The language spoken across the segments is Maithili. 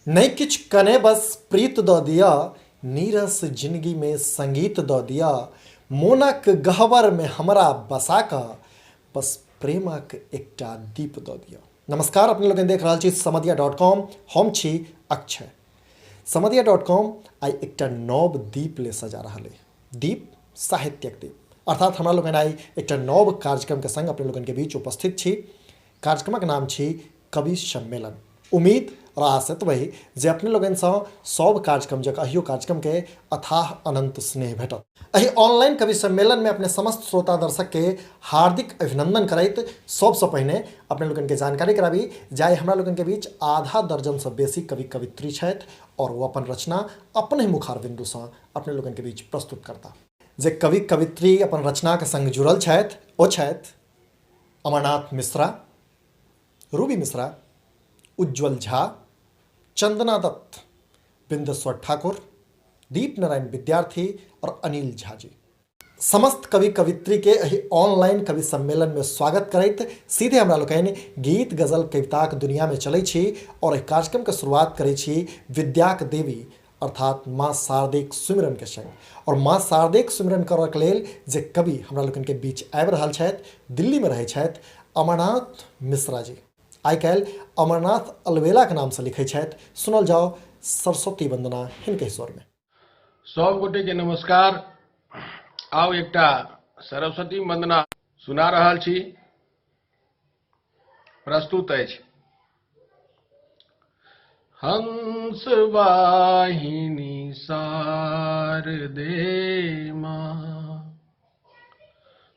नहि किछु कने बस प्रीत दऽ दिअ, नीरस जिनगीमे संगीत दऽ दिअ, मोनक गहबरमे हमरा बसा कऽ बस प्रेमक एकटा दीप दऽ दिअ। नमस्कार, अपने लोकनि देख रहल छी समदिया डॉट कॉम। हम छी अक्षय। समदिया डॉट कॉम आइ एकटा नव दीप ले सजा रहल अइ। दीप साहित्यक दीप, अर्थात हमरा लोकनि आइ एकटा नव कार्यक्रमके संग अपने लोकनिके बीच उपस्थित छी। कार्यक्रमक नाम छी कवि सम्मेलन। उम्मीद और आस एतबे जे अपने लोकनिसँ सब कार्यक्रम जकाँ अहियो कार्यक्रमके अथाह अनंत स्नेह भेटत। एहि ऑनलाइन कवि सम्मेलन में अपने समस्त श्रोता दर्शक के हार्दिक अभिनंदन करैत सबसँ पहिने अपने लोकनिके जानकारी कराबी जे आइ हमरा लोकनिके बीच आधा दर्जनसँ बेसी कवि कवित्री छथि और ओ अपन रचना अपनहि मुखार बिन्दुसँ अपने लोकनिके बीच प्रस्तुत करता। जे कवि कवित्री अपन रचनाके संग जुड़ल छथि ओ छथि अमरनाथ मिश्रा, रूबी मिश्रा, उज्ज्वल झा, चंदना दत्त, बिंदेश्वर ठाकुर, दीप नारायण विद्यार्थी और अनिल झा जी। समस्त कवि कवित्री के एहि ऑनलाइन कवि सम्मेलन में स्वागत करैत सीधे हमरा लोकनि गीत गजल कविताक दुनिया में चलै छी और एहि कार्यक्रम के शुरुआत करै छी विद्याक देवी अर्थात माँ शारदेक सुमिरन के संग। और माँ शारदेक सुमिरन करक लेल जे कवि हमरा लोकनि के बीच आबि रहल छथि, दिल्ली में रहै छथि, अमरनाथ मिश्रा जी। आइ काल्हि अमरनाथ अलबेला के नाम से लिखै छथि। सुनल जाओ सरस्वती वंदना हिनके स्वर में। सब गोटे के नमस्कार। आउ एकटा सरस्वती वंदना सुना रहल छी, प्रस्तुत अछि। हंस वाहिनी शारदे माँ,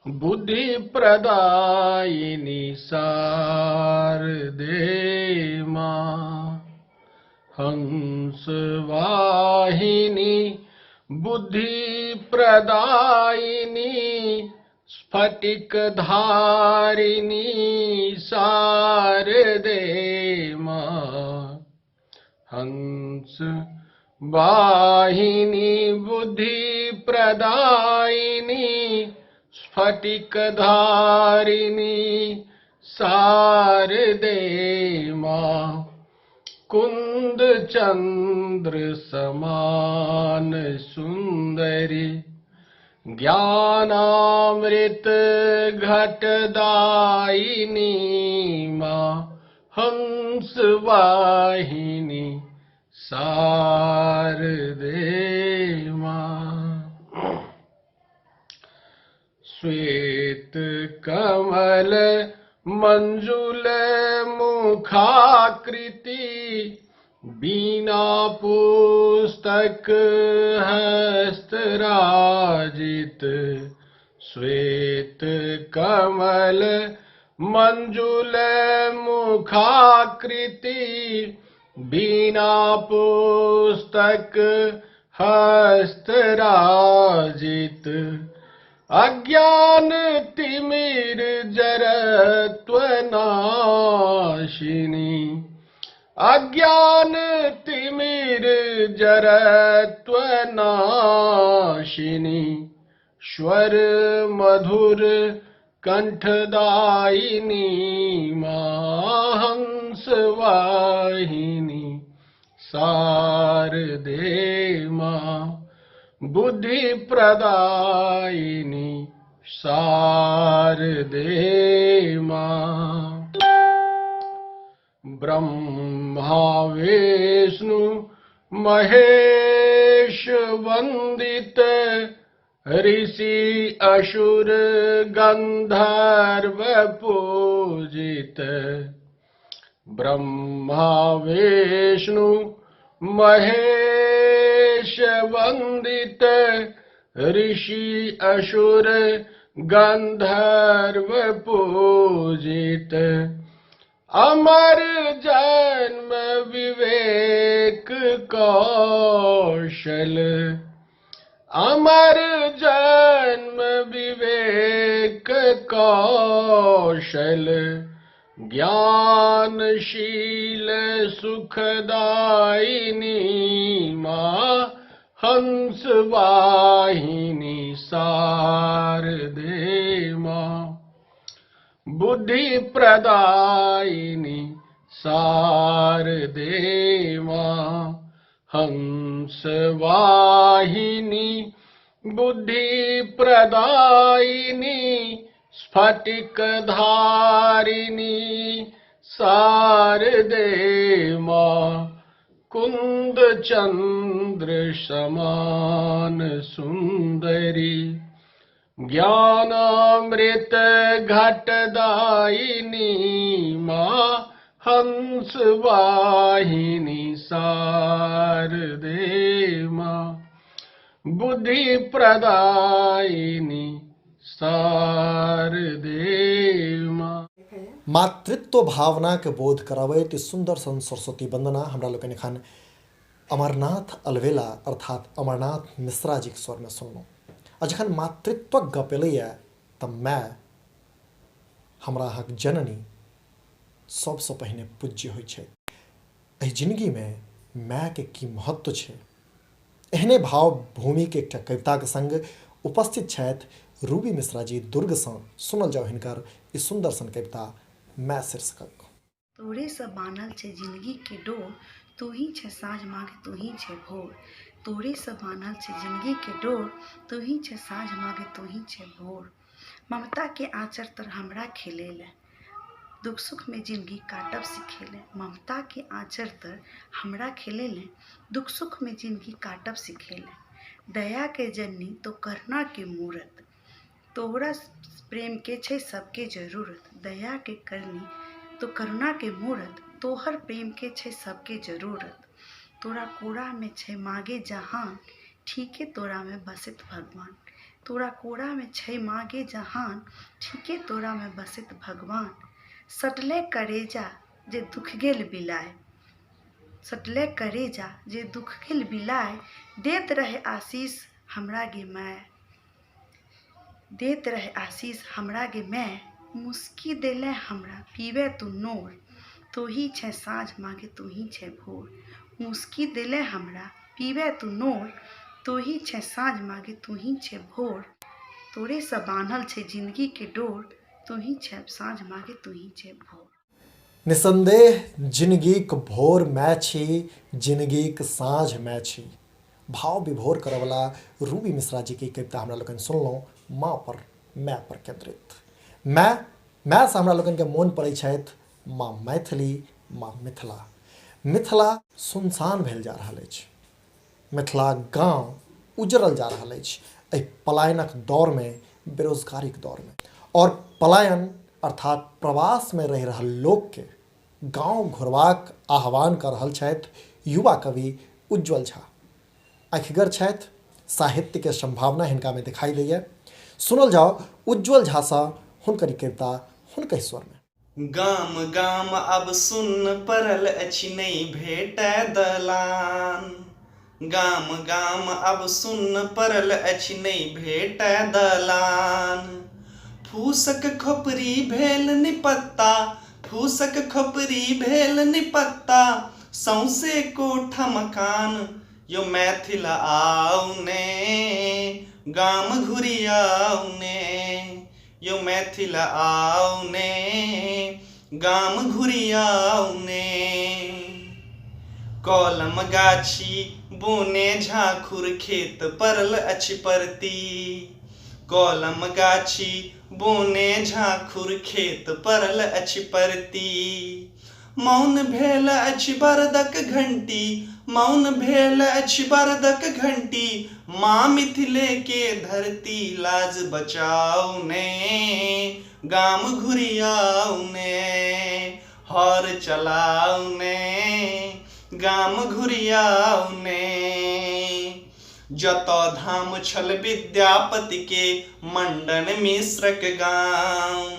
बुद्धि प्रदायिनी शारदे माँ, हंस वाहिनी बुद्धि प्रदायिनी स्फटिक धारिणी शारदे माँ, हंस वाहिनी बुद्धि प्रदायिनी स्फटिक धारिणी शारदे माँ, कुंद चंद्र समान सुंदरी ज्ञानामृत घटदायिनी माँ, हंस वाहिनी शारदे माँ, श्वेत कमल मंजुल मुखाकृति बीना पुस्तक हस्तराजित, श्वेत कमल मंजुल मुखाकृति बीना पुस्तक हस्तराजित, अज्ञान तिमिर जरत्व नाशिनी, अज्ञान तिमिर जरत्व नाशिनी, स्वर मधुर कंठदायिनी माँ, हंस वाहिनी शारदे माँ, बुद्धि प्रदायिनी शारदे माँ, ब्रह्मा विष्णु महेश वंदित ऋषि असुर गंधर्व पूजित, ब्रह्मा विष्णु महेश वंदित ऋषि असुर गंधर्व पूजित, अमर जन्म विवेक कौशल, अमर जन्म विवेक कौशल, ज्ञानशील सुखदायिनी माँ, हंस वाहिनी शारदे माँ, बुद्धि प्रदायिनी शारदे माँ हंस वाहिनी बुद्धि प्रदायिनी स्फटिक धारिणी शारदे माँ कुंद चंद्र समान सुंदरी ज्ञानामृत घटदायिनी माँ हंस वाहिनी शारदे माँ बुद्धि प्रदायिनी शारदे माँ। मातृत्व भावनाके बोध करबैत सुन्दर सन सरस्वती वंदना हमरा लोकनि एखन अमरनाथ अलवेला अर्थात अमरनाथ मिश्राजीके स्वरमे सुनलहुँ। आ जखन मातृत्वक गप एलैए तऽ माय हमरा अहाँके जननी सबसँ पहिने पूज्य होइ छै। एहि जिनगीमे मायके की महत्व छै, एहने भाव भूमिके एकटा कविताके संग उपस्थित छथि रूबी मिश्रा जी दुर्गसँ। सुनल जाउ हिनकर ई सुन्दर सन कविता माय शीर्षकक। तोरेसँ बान्हल छै जिनगीके डोर, तूही छै साँझ मागे तूही छै भोर। तोरेसँ बान्हल छै जिनगीके डोर, तूही छै साँझ मागे तूही छै भोर। ममताके आँचर तर हमरा खेलेले, दुख सुखमे जिनगी काटब सिखेले। ममताके आँचर तर हमरा खेलेले, दुख सुखमे जिनगी काटब सिखेले। दयाके जननी तो करुणाके मूरत, तोहरा प्रेमके छै सबके जरूरत। दयाके करनी तो करुणाके मूरत, तोहर प्रेमके छै सबके जरूरत। तोरा कोरामे छै मागे जहान, ठीके तोरामे बसैत भगवान। तोरा कोरामे छै मागे जहान, ठीके तोरामे बसैत भगवान। सटले करेजा जे दुख गेल बिलाय, सटले करेजा जे दुख गेल बिलाय, देत रहे आशीष हमरा गे माय, देत रहे आशीष हमरा गे माय। मुस्की देले हमरा पीबे तू नोर, तोही छै साँझ मागे तोही छै भोर। मुस्की देले हमरा पीबे तू नोर, तोही छै साँझ मागे तोही छै भोर। तोरेसँ बान्हल छै जिनगीके डोर, तोही छै साँझ मागे तोही छै भोर। निसंदेह जिनगीक भोर माय छी, जिनगीक साँझ माय छी। भाव विभोर करऽवला रूबी मिश्रा जी के कविता हमरा लोकनि सुनलहुँ माँ पर, माय पर केंद्रित। माय, मायसँ हमरा लोकनिके मोन पड़ै छथि माँ मैथिली, माँ मिथिला। मिथिला सुनसान भेल जा रहल अछि, मिथिला गाँव उजड़ल जा रहल अछि एहि पलायनक दौरमे, बेरोजगारीके दौरमे। आओर पलायन अर्थात प्रवासमे रहि रहल लोकके गाँव घुरबाक आह्वान कऽ रहल छथि युवा कवि उज्ज्वल झा। आँखिगर छथि, साहित्यके सम्भावना हिनकामे दिखाई दैए। सुनल जाओ उज्ज्वल झासँ हुनकर ई कविता हुनकर स्वरमे। गाम गाम अब सुन्न पड़ल अछि नहि भेटय दलान। गाम गाम अब सुन्न पड़ल अछि नहि भेटय दलान। फूसक खोपड़ी भेल निपत्ता, फूसक खोपड़ी भेल निपत्ता, सौंसे कोठा मकान। यो मैथिल आउ ने, गाम घुरि आउ ने, यो मैथिल आउ ने, गाम घुरि आउ ने। कलम गाछी बोने झाखुर खेत पड़ल अछि परती। कलम गाछी बोने झाखुर खेत पड़ल अछि परती। मौन भेल अछि बरदक घंटी, मौन भेल अछि बरदक घंटी, माँ मिथिले के धरती। लाज बचाउ ने, गाम घुरि आउ ने, हर चलाउ ने, गाम घुरि आउ ने। जतऽ धाम छल विद्यापति के मंडन मिश्रक गाँव,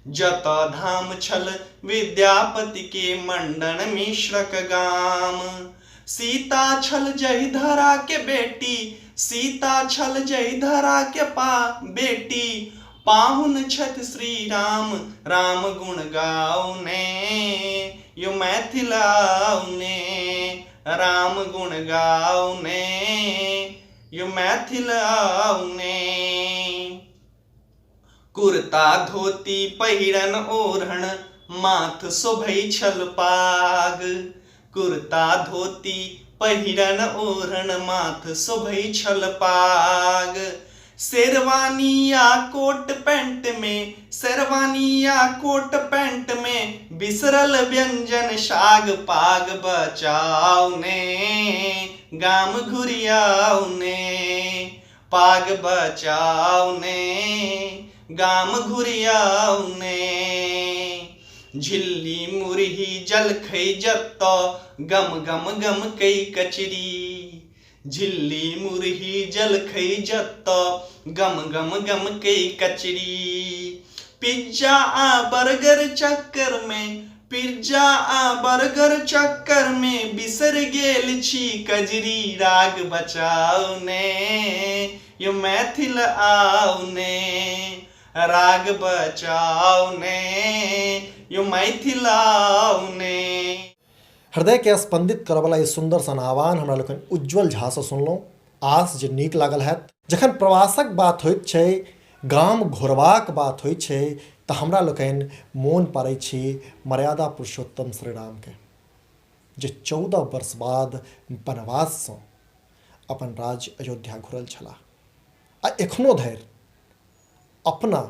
जतऽ धाम छल विद्यापति के मंडन मिश्रक गाम। सीता छल जहि धरा के बेटी, सीता छल जहि धरा के पा बेटी, पाहुन छथि श्री राम, राम गुण गाउ ने, यो मैथिल आउ ने, राम गुण गाउ ने, यो मैथिल आउ ने। कुर्ता धोती पहिरन ओढ़न माथ शोभै छल पाग। कुर्ता धोती पहिरन ओढ़न माथ शोभै छल पाग। शेरवानी आ कोट पैंट मे, शेरवानी आ कोट पैंट मे बिसरल व्यंजन साग। पाग बचाउ ने, गाम घुरियाउ ने, पाग बचाउ ने, गाम घुरियाउ ने। झिल्ली मुरही जलखै जतऽ गम गम गम कै कचरी, झिल्ली मुरही जलखै जतऽ गम गम गम कै कचरी। पिज्जा आ बर्गर चक्कर मे, पिज्जा आ बर्गर चक्कर मे बिसरि गेल छी कजरी। राग बचाउ ने यौ मैथिल आउ ने, राग बचाउ ने यौ मैथिल आउ ने। हृदयके स्पन्दित करऽवला ई सुन्दर सन आह्वान हमरा लोकनि उज्ज्वल झासँ सुनलहुँ। आस जे नीक लागल हैत। जखन प्रवासक बात होइत छै, गाम घुरबाक बात होइत छै, तऽ हमरा लोकनि मोन पाड़ै छी मर्यादा पुरुषोत्तम श्री रामके, जे 14 वर्ष बाद वनवाससँ अपन राज्य अयोध्या घुरल छलाह आ एखनो धरि अपना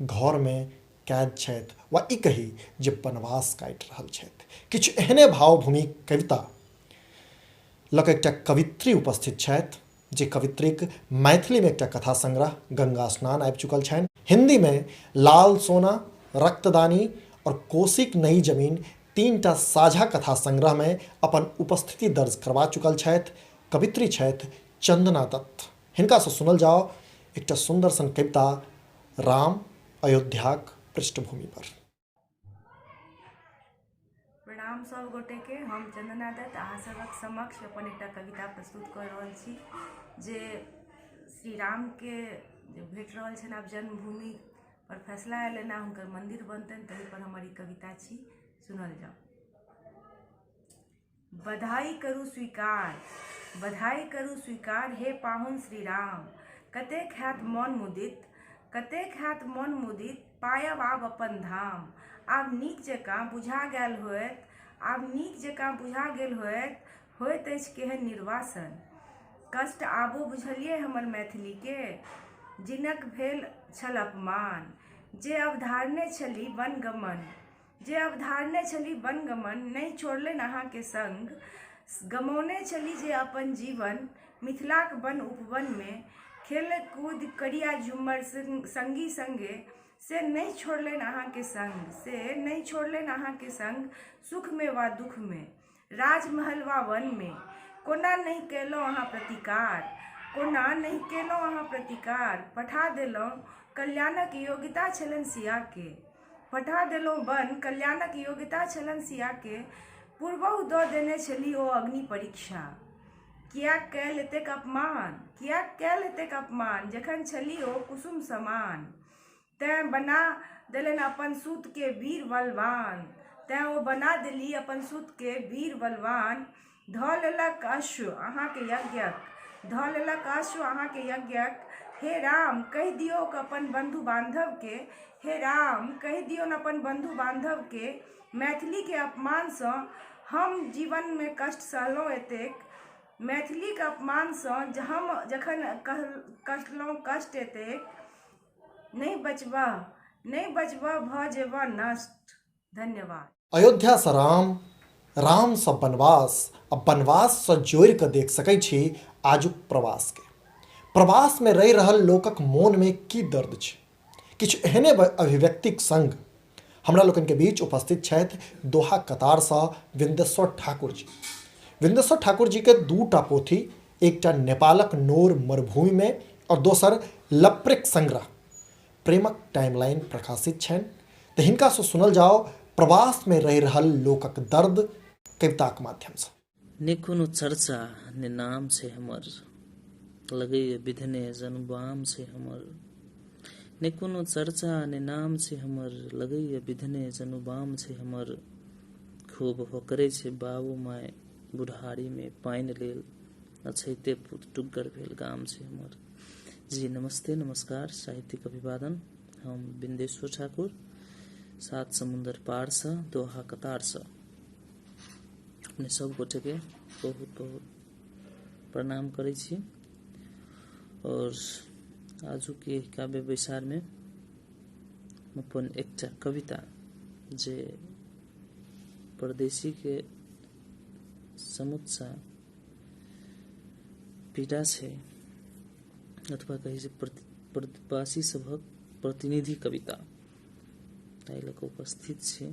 घरमे कैद छथि वा ई कही जे वनवास काटि रहल छथि। किछु एहने भावभूमि कविता लऽ कऽ एकटा कवित्री उपस्थित छथि, जे कवित्रीक मैथिलीमे एकटा कथा संग्रह गंगा स्नान आबि चुकल छनि। हिन्दीमे लाल सोना, रक्तदानी और कोसीक नई जमीन 3टा साझा कथा संग्रहमे अपन उपस्थिति दर्ज करवा चुकल छथि। कवित्री छथि चंदना दत्त। हिनकासँ सुनल जाओ एकटा सुन्दर सन कविता राम अयोध्याक पृष्ठभूमि पर। प्रणाम सब गोटेके, हम चंदना दत्त अहाँ सबक समक्ष अपन एकटा कविता प्रस्तुत कऽ रहल छी जे श्री रामके जे भेट रहल छनि आब जन्मभूमि पर फैसला आयल ने हुनकर मंदिर बनतनि, ताहि पर हमर ई कविता छी, सुनल जाउ। बधाई करू स्वीकार, बधाई करू स्वीकार हे पाहुन श्री राम, कतेक हैत मन मुदित, कतेक हैत मन मुदित पायब आब अपन धाम। आब नीक जकाँ बुझा गेल होयत, आब नीक जकाँ बुझा गेल होयत, होइत अछि केहन निर्वासन। कष्ट आबो बुझलियै हमर मैथिलीके, जिनक भेल छल अपमान, जे अवधारने छली वनगमन, जे अवधारने छली वनगमन, नहि छोड़लनि अहाँके संग, गमौने छली जे अपन जीवन मिथिलाक वन उपवनमे, खेल कूद करिया झुम्मर संगी संगे, से नहि छोड़लनि अहाँके संग, से नहि छोड़लनि अहाँके संग, सुखमे वा दुखमे, राजमहल वा वनमे। कोना नहि कयलहुँ अहाँ प्रतिकार, कोना नहि कयलहुँ अहाँ प्रतिकार, पठा देलहुँ कल्याणक योग्यता छलनि सियाके, पठा देलहुँ वन कल्याणक योग्यता छलनि सियाके, पूर्वहु दऽ देने छली ओ अग्नि परीक्षा। किएक कयल एतेक अपमान, किएक कयल एतेक अपमान, जखन छली ओ कुसुम समान। तैँ बना देलनि अपन सुतके वीर बलवान, तैँ ओ बना देली अपन सुतके वीर बलवान। धऽ लेलक अश्व अहाँके यज्ञक, धऽ लेलक अश्व अहाँके यज्ञक, हे राम कहि दियौक अपन बन्धु बान्धवके, हे राम कहि दियौन अपन बन्धु बान्धवके, मैथिलीके अपमानसँ हम जीवनमे कष्ट सहलहुँ एतेक, मैथिलीके अपमानसँ हम जखन कहलहुँ कष्ट एतेक, नहि बचबह, नहि बचबह भऽ जेबह नष्ट। धन्यवाद। अयोध्यासँ राम, रामसँ वनवास आ वनवाससँ जोड़ि कऽ देख सकै छी आजुक प्रवासके। प्रवासमे रहि रहल लोकक मोनमे की दर्द छै, किछु एहने अभिव्यक्तिक संग हमरा लोकनिके बीच उपस्थित छथि दोहा कतारसँ विन्देश्वर ठाकुर जी। विन्देश्वर ठाकुर जीके 2टा पोथी, एकटा नेपालक नोर मरुभूमिमे और दोसर लप्रिक संग्रह प्रेमक टाइमलाइन प्रकाशित छनि। तऽ हिनकासँ सुनल जाओ प्रवासमे रहि रहल लोकक दर्द कविताक माध्यमसँ। ने कोनो चर्चा ने नाम छै हमर, लगैए विधने जनुबाम छै हमर। ने कोनो चर्चा ने नाम छै हमर, लगैए विधने जनुबाम छै हमर। खूब होकरै छै बाबू माय बुढ़ारीमे पानि लेल, अछैते पूत टुग्गर भेल गाम छै हमर। जी नमस्ते, नमस्कार, साहित्यिक अभिवादन। हम बिन्देश्वर ठाकुर सात समुन्दर पारसँ, दोहा कतारसँ। अपने सब गोटेके बहुत बहुत प्रणाम करै छी। और आजुके काव्य बैसारमे अपन एकटा कविता जे परदेशीके समुच्चा पीड़ा छै अथवा कही जे प्रवासी सभक प्रतिनिधि कविता, ताहि लऽ कऽ उपस्थित छी।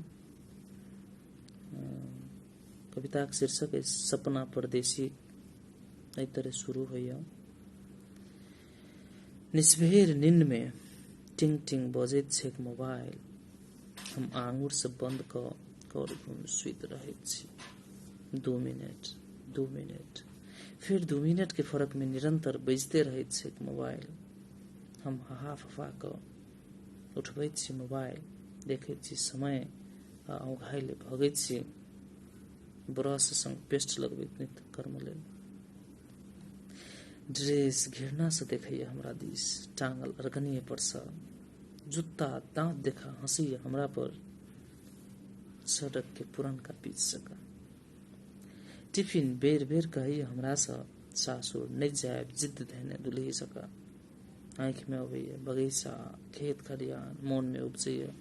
कविताक शीर्षक अछि सपना परदेशी। एहि तरह शुरू होइए। निस्भेर निन्नमे टिंग टिंग बजैत छैक मोबाइल, हम आंगुरसँ बंद कऽ कर घुम सुति रहैत छी। 2 मिनट, 2 मिनट, फेर 2 मिनट के फर्क में निरंतर बजते रहैत छैक मोबाइल। हम हहा फफा कऽ उठबैत छी मोबाइल, देखैत छी समय आ औंघाइले भगैत छी ब्रश संग पेस्ट लगबैत नित्य कर्म लेल। ड्रेस घृणा से देखैया हमरा दिस, टांगल अरगनीय पर सँ जुत्ता दांत देखा हंसैया हमरा पर, सड़क के पुरनका पीच सका। टिफिन बेर बेर कहैया हमरा सँ, सासुर नहि जायब जिद्द धैने दुलही सका। आँखि में अबैया बगीचा खेत खलिहान, मोन में उपजैया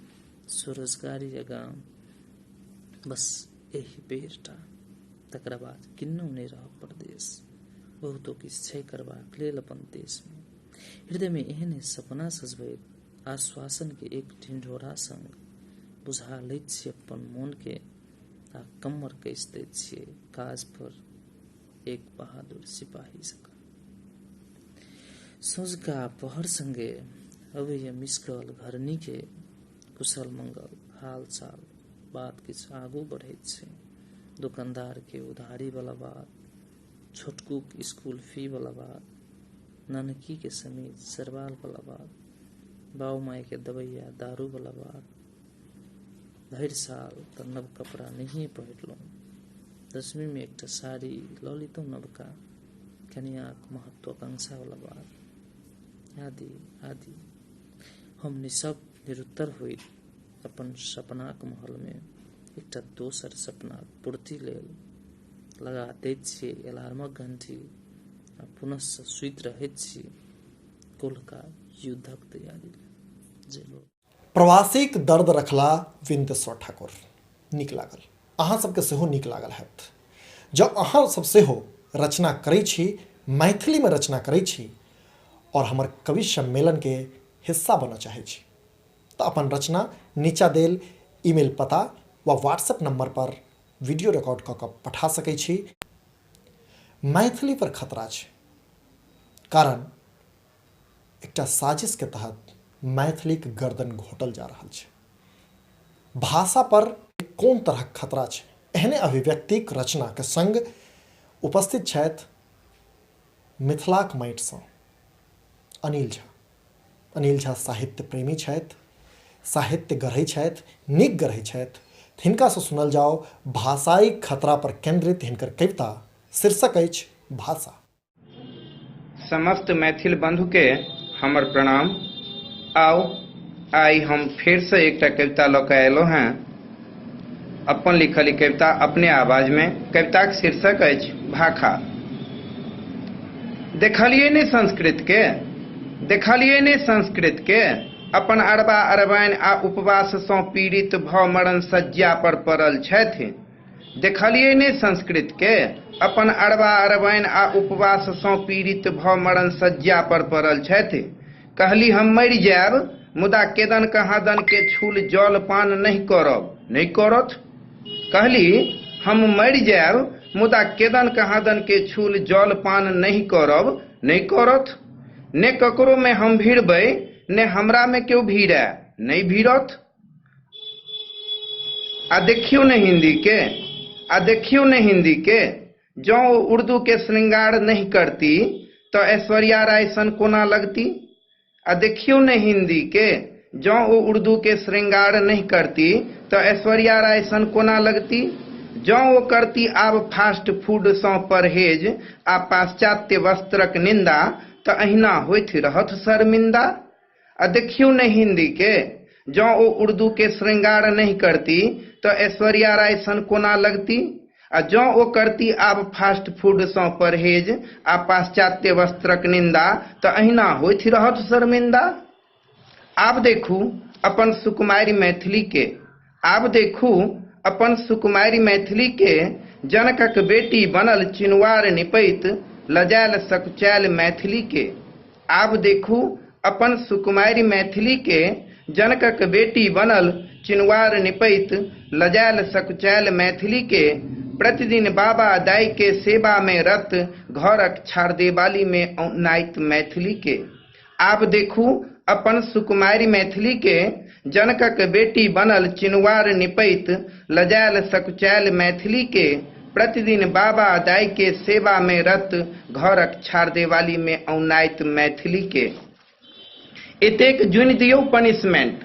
स्वरोजगारी या गाम। बस एही बेरटा, तकरा बाद किन्नहु नहि रहब परदेश। बहुतो किछु छै करबाक लेल अपन देश में। हृदय में एहने सपना सजबैत आश्वासन के एक ढिंढोरा संग बुझा लैत छी अपन मोन के आ कम्मर कसि दैत छियै काज पर एक बहादुर सिपाही सका। सोझका पहर संगे अबैया मिसकल घरनी के कुशल मंगल हाल चाल बात किछु आगू बढ़ैत छै। दुकानदार के उधारी वाला बात, छोटकूक स्कूल फी वाला बात, ननकी के समीज सरवाल वाला बात, बाऊ माय के दवैया दारू वाला बात। भरि साल तऽ नव कपड़ा नहिए पहिरलहुँ, 10वीं में एकटा साड़ी लऽ लितहुँ नवका, कनियाक महत्वाकांक्षा वाला बात आदि आदि। हम निशब्द निरुत्तर होइत अपन सपनाक महल में एकटा दोसर सपनाक पूर्ति लेल लगा दैत छियै अलार्मक घंटी आ पुनः सुति रहैत छी कोलका युद्धक तैयारी लेल। जय बोल। प्रवासीक दर्द रखला विन्देश्वर ठाकुर। नीक लागल, अहाँ सबके सेहो नीक लागल हैत। जँ अहाँ सब सेहो रचना करै छी, मैथिलीमे रचना करै छी और हमर कवि सम्मेलनके हिस्सा बनऽ चाहै छी तऽ अपन रचना नीचा देल ईमेल पता वा व्हाट्सएप नंबर पर वीडियो रिकॉर्ड कऽ कऽ पठा सकै छी। मैथिली पर खतरा छै, कारण एकटा साजिशके तहत मैथिलीक गर्दन घोटल जा रहल छै। भाषा पर कोन तरहक खतरा छै, एहने अभिव्यक्तिक रचनाके संग उपस्थित छथि मिथिलाक माटिसँ अनिल झा। अनिल झा साहित्य प्रेमी छथि, साहित्य गढ़ै छथि, नीक गढ़ै छथि। हिनकासँ सुनल जाओ भाषाई खतरा पर केंद्रित हिनकर कविता, शीर्षक अछि भाषा। समस्त मैथिल बंधु के हमर प्रणाम। आउ आइ हम फेर से एकटा कविता लऽ के अयलहुँ हेँ, अपन लिखल ई कविता अपने आवाज में। कविताक शीर्षक अछि भाखा। देखलियै नहि संस्कृत के, देखलियै नहि संस्कृत के, अपन अरबा अरबाइन आ उपवास सँ पीड़ित भऽ मरण सज्जा पर पड़ल छथि। देखलियै नहि संस्कृत के, अपन अरबा अरबाइन आ उपवास सँ पीड़ित भऽ मरण सज्जा पर पड़ल छथि। कहली हम मरि जायब, मुदा केदन कहाँदन के छूल जल पान नहि करब, नहि करत। कहली हम मरि जायब, मुदा केदन कहाँदन के छूल जल पान नहि करब, नहि करत। ने ककरो में हम भिड़बै, ने हमरा में केओ भिड़ै, नहि भिड़त। आ देखियौ ने हिंदी के, आ देखियौ ने हिंदी के, जँ ओ उर्दू के श्रृंगार नहि करती तऽ ऐश्वर्या राय सन कोना लगती। आ देखियौ ने हिंदी के, जँ ओ उर्दू के श्रृंगार नहि करती तऽ ऐश्वर्या राय सन कोना लगती। जँ ओ करती आब फास्ट फूड सँ परहेज आ पाश्चात्य वस्त्रक निंदा तऽ अहिना होइत रहत शर्मिंदा। आ देखियौ ने हिंदी के, जँ ओ उर्दू के श्रृंगार नहि करती तऽ ऐश्वर्या राय सन कोना लगती? आ जँ ओ करती आब फास्ट फूड सँ परहेज आ पाश्चात्य वस्त्रक निंदा तऽ अहिना होथि रहत शर्मिंदा? आब देखू अपन सुकुमारि मैथिली के। आब देखू अपन सुकुमारि मैथिली के जनकक बेटी बनल चिनुआर निपैत लजायल सकुचायल मैथिली के। आब देखू अपन सुकुमारि मैथिली के जनकक बेटी बनल चिनुआर निपैत लजायल सकुचायल मैथिली के। प्रतिदिन बाबा दाई के सेवा में रत घरक छारदेवाली में औनाइत मैथिली के। आब देखू अपन सुकुमारि मैथिली के जनकक बेटी बनल चिनुआर निपैत लजायल सकुचायल मैथिली के। प्रतिदिन बाबा दाई के सेवा में रत घरक छारदेवाली में औनाइत मैथिली के। एतेक जुनि दियौ पनिशमेंट,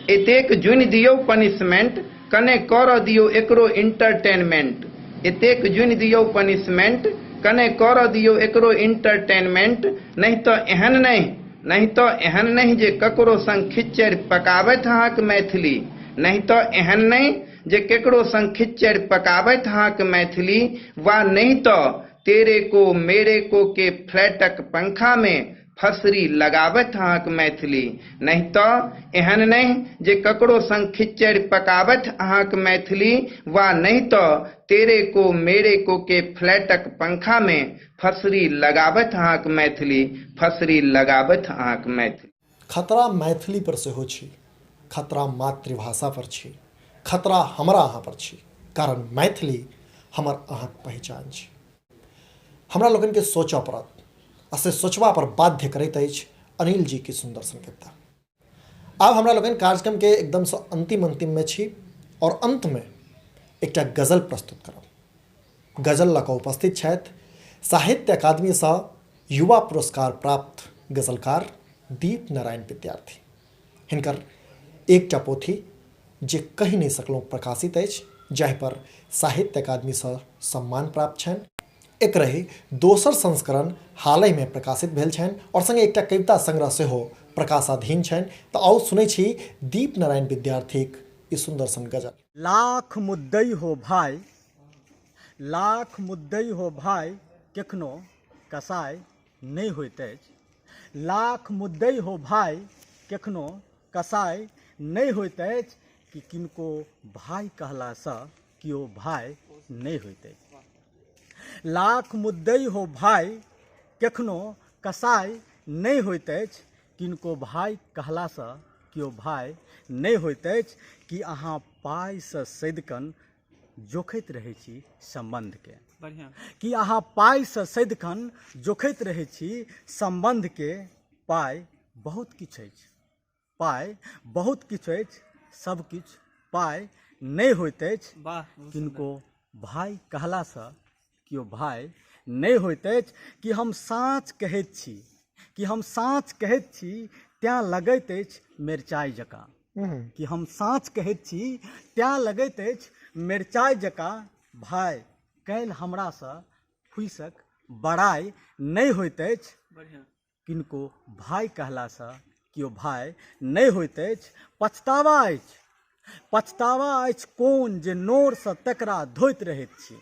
एतेक जुनि दियौ पनिशमेंट, कने करऽ दियौ एकरो इंटरटेनमेंट। एतेक जुनि दियौ पनिशमेंट, कने करऽ दियौ एकरो इंटरटेनमेंट। नहि तऽ एहन नहि, नहि तऽ एहन नहि जे ककरो संग खिच्चड़ि पकाबथि अहाँक मैथिली। नहि तऽ एहन नहि जे केकरो संग खिच्चड़ि पकाबथि अहाँक मैथिली। वा नहि तऽ तेरे को मेरे को के फ्लैटक पंखा मे फसरी लगाबथि अहाँक मैथिली। नहि तऽ एहन नहि जे ककरो संग खिच्चड़ि पकाबथि अहाँक मैथिली। वा नहि तऽ तेरे को मेरे को के फ्लैटक पंखा मे फसरी लगाबथि अहाँक मैथिली, फसरी लगाबथि अहाँक मैथिली। खतरा मैथिली पर सेहो छी, खतरा मातृभाषा पर छी, खतरा हमरा अहाँ पर छी, कारण मैथिली हमर अहाँक पहिचान छी। हमरा लोकनिके सोचऽ पड़त आ से सोचबा पर बाध्य करैत अछि अनिल जी की सुन्दर सन कविता। आब हमरा लोकनि कार्यक्रमके एकदमसँ अन्तिम अन्तिममे छी आओर अन्तमे एकटा गजल प्रस्तुत करब। गजल लऽ कऽ उपस्थित छथि साहित्य अकादमीसँ युवा पुरस्कार प्राप्त गजलकार दीप नारायण विद्यार्थी। हिनकर एकटा पोथी जे कहि नहि सकलहुँ प्रकाशित अछि, जाहि पर साहित्य अकादमीसँ सम्मान प्राप्त छनि। एकरहि दोसर संस्करण हालहिमे प्रकाशित भेल छनि आओर सङ्गे एकटा कविता संग्रह सेहो प्रकाशाधीन छनि। तऽ आउ सुनै छी दीप नारायण विद्यार्थीक ई सुन्दर सन गजल। लाख मुद्दई हो भाइ, लाख मुद्दई हो भाइ, केखनो कसाइ नहि होइत अछि। लाख मुद्दई हो भाइ, केखनो कसाइ नहि होइत अछि कि किनको भाइ कहलासँ केओ भाइ नहि होइत अछि। लाख मुद्दई हो भाइ, केखनो कसाइ नहि होइत अछि, किनको भाइ कहलासँ केओ भाइ नहि होइत अछि कि अहाँ पाइसँ सदिखन जोखैत रहै छी सम्बन्धके, कि अहाँ पाइसँ सदिखन जोखैत रहै छी सम्बन्धके। पाइ बहुत किछु अछि, पाइ बहुत किछु अछि, सब किछु पाइ नहि होइत अछि, किनको भाइ कहलासँ केओ भाइ नहि होइत अछि कि हम साँच कहैत छी, कि हम साँच कहैत छी तैँ लगैत अछि मेरचाइ जकाँ, कि हम साँच कहैत छी तैँ लगैत अछि मेरचाइ जकाँ। भाइ काल्हि हमरासँ फूसक बड़ाइ नहि होइत अछि, किनको भाइ कहलासँ केओ भाइ नहि होइत अछि। पछतावा अछि, पछतावा अछि कोन जे नोरसँ तकरा धोइत रहैत छी,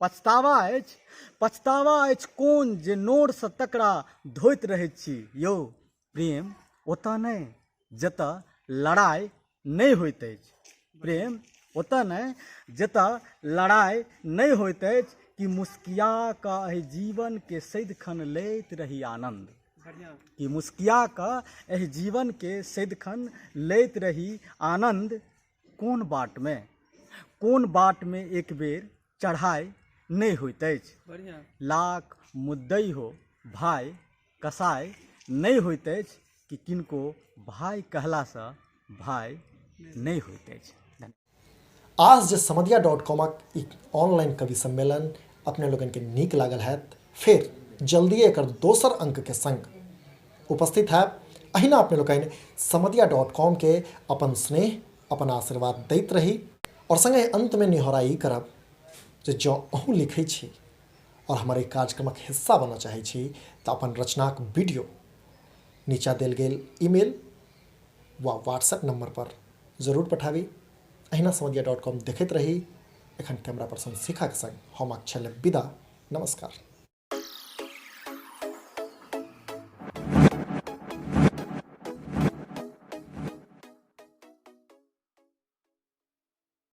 पछतावा अछि, पछतावा अछि कोन जे नोरसँ तकरा धोइत रहैत छी। यौ प्रेम ओतऽ नहि जतऽ लड़ाइ नहि होइत अछि, प्रेम ओतऽ नहि जतऽ लड़ाइ नहि होइत अछि कि मुस्किया कऽ एहि जीवनके सदिखन लैत रही आनन्द, कि मुस्किया कऽ एहि जीवनके सदिखन लैत रही आनन्द। कोन बाटमे, कोन बाटमे एक बेर चढ़ाइ नहि होइत अछि, लाख मुद्दई हो भाइ कसाइ नहि होइत अछि कि किनको भाइ कहलासँ भाइ नहि होइत अछि। आस जे समदिया डॉट कॉमक ई ऑनलाइन कवि सम्मेलन अपने लोकनिके नीक लागल हैत। फेर जल्दिए एकर दोसर अंकके संग उपस्थित हैब। अहिना अपने लोकनि समदिया डॉट कॉमके अपन स्नेह अपन आशीर्वाद दैत रही। आओर संगहि अन्तमे निहोरा ई करब जे जँ अहूँ लिखै छी आओर हमर एहि कार्यक्रमक हिस्सा बनऽ चाहै छी तऽ अपन रचनाक वीडियो नीचा देल गेल ईमेल वा व्हाट्सएप नम्बरपर जरूर पठाबी। अहिना समदिया डॉट कॉम देखैत रही। एखन कैमरा पर्सन शिखाक संग हम अक्षय विदा। नमस्कार।